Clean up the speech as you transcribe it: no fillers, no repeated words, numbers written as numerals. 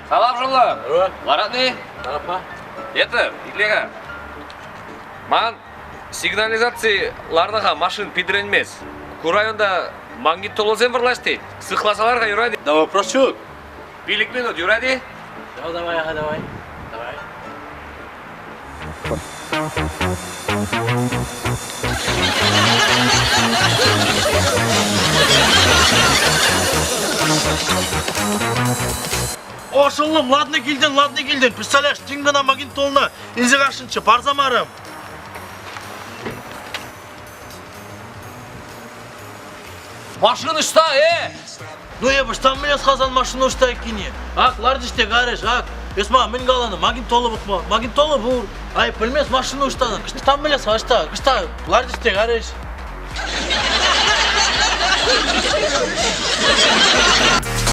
Салам, шӑллӑм. Ларатни? Ларапа. Это, итле-ха. Ман сигнализаци ларнӑ-ха, машин питӗрӗнмест. Ку районта магнитолӑсем вӑрлаҫ тет. Сыхласа лар-ха, юрать? Да вопрос ҫук. 5 минут, юрать-и? Ну, давай, ага, давай. Давай. О, шӑллӑм, ладно килтӗн, ладно килтӗн. Представляешь, тин кӑна магнитолна илсе кашнччӗ, парсамарӑм. Машина ӑҫта, э? Ну эпӗ ӑҫтан пӗлес-ха сан машина ӑҫта иккенне? Ак, ларчӗҫ те карӗҫ, ак. Эс ма, мӗн каланӑ, магнитола пӑхма. Магнитола пур. Ай, пӗлмес машина ӑҫтан. Ӑҫтан пӗлес-ха, ӑҫта, ӑҫта? Ларчӗҫ те карӗҫ.